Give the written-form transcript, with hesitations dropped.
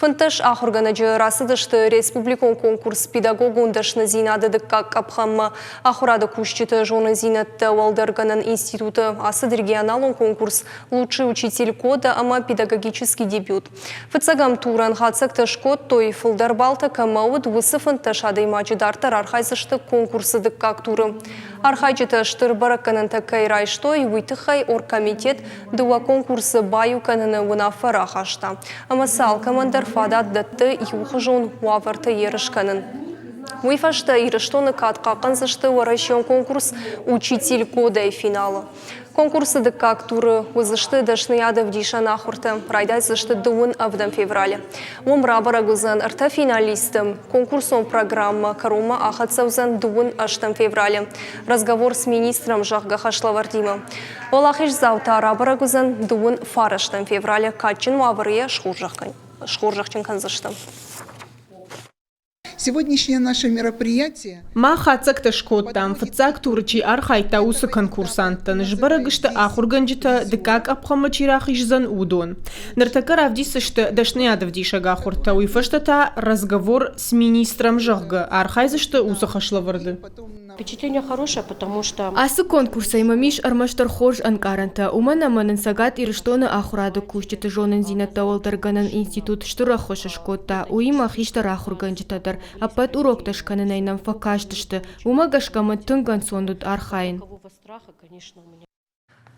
15 ахуыргӕнӕджы рацыдысты республикон конкурс «Педагогон дӕсныдзинады» дыккаг къӕпхӕнмӕ. Ахуырады кусджыты зонындзинӕдтӕ уӕлдӕргӕнӕн институты ацыд регионалон конкурс «Лучший учитель года» ӕмӕ «Педагогический дебют». Фыццӕгӕм турӕн хатдзӕгтӕ скодтой, фылдӕр баллтӕ кӕмӕ уыд, уыцы 15 адӕймаджы дарддӕр архайдзысты конкурсы дыккаг туры. Архайджытӕ стыр бӕрӕггӕнӕнтӕ кӕй райстой, уый тыххӕй оргкомитет дыууӕ конкурсы баиу кӕныны уынаффӕ рахаста ӕмӕ сӕ алкӕмӕн дӕр фадат дӕтты иухуызон уавӕрты ерыс кӕнын. Уый фӕстӕ Ирыстоны кад хъахъхъӕндзысты уӕрӕсеон конкурс «Учитель года»-йы финалы. Конкурсы дыккаг туры уыдзысты дӕсныйад ӕвдисӕн ахуыртӕ, райдайдзысты дыууын ӕвдӕм февралы. Уым рабӕрӕг уыдзӕн ӕртӕ финалисты. Конкурсон программӕ кӕронмӕ ахӕццӕ уыдзӕн дыууын ӕстӕм февралы. Разговор с министром, зӕгъгӕ, хӕслӕвӕрдимӕ. Уӕлахиздзау та рабӕрӕг уыдзӕн дыууын фарӕстӕм февралы кадджын уавӕры йӕ схорзӕхджын кӕндзысты. Сегодняшнее наше мероприятие Мах хатдзӕгтӕ скодтам, фыццаг туры чи архайдта, уыцы конкурсанттӕн. Сбӕрӕг сты ахуыргӕнджытӕ, дыккаг къӕпхӕнмӕ чи рахиздзӕн, уыдон. Ныртӕккӕ равдисдзысты дӕсныйадӕвдисӕг ахуыртӕ, уый фӕстӕ та разговор с министром, зӕгъгӕ, архайдзысты уыцы хӕслӕвӕрды. Впечатление хорошее, потому что Ацы конкурсӕй мӕм ис ӕрмӕстдӕр хорз ӕнкъарӕнтӕ, уымӕн ӕмӕ нын Цӕгат Ирыстоны ахуырады кусджыты зонындзинӕдтӕ уӕлдӕргӕнӕн институт стыр ӕххуыс скодта, уыимӕ хистӕр ахуыргӕнджытӕ дӕр ӕппӕт уроктӕ скӕнынӕй нӕм фӕкастысты, уымӕ гӕсгӕ мын тынг ӕнцон уыд архайын. страха, конечно, у меня.